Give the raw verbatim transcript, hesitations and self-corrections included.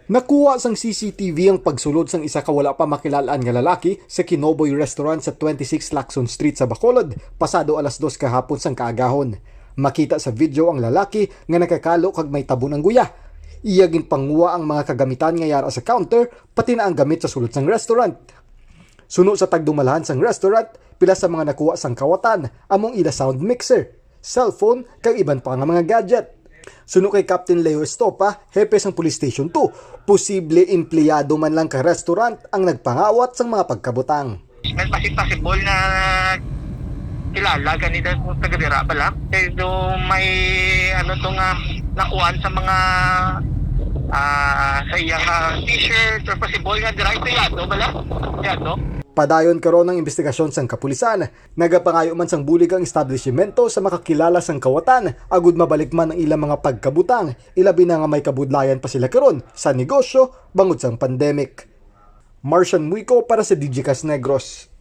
Nakuha sang C C T V ang pagsulod sang isa ka wala pa makilal-an nga lalaki sa Kinoboy Restaurant sa twenty-six Lacson Street sa Bacolod, pasado alas dos kahapon sang kaagahon. Makita sa video ang lalaki nga nakakalo kag may tabon ang guya. Iya ginpanguha ang mga kagamitan nga yara sa counter, pati na ang gamit sa sulod sang restaurant. Suno sa tagdumalahan sang restaurant, pila sa mga nakuha sang kawatan amo ang ila sound mixer, cellphone, kag iban pa nga mga gadget. Suno kay Captain Leo Estopa, hepe sang Police Station two, posible empleyado man lang ka restaurant ang nagpangawat sang mga pagkabutang. May pasi-, possible na kilala gani daw kung taga dira bala. Kay do may ano to nga nakuan sa mga ah sa iyang ah, t-shirt or possible nga dira empleyado bala. Empleyado. Padayon karon ang investigasyon sang kapulisan. Nagapangayo man sang bulig ang establishmento sa makakilala sang kawatan agud mabalik man ang ilang mga pagkabutang, ilabi na nga may kabudlayan pa sila karon sa negosyo bangod sang pandemic. Martian Muico para sa Digicast Negros.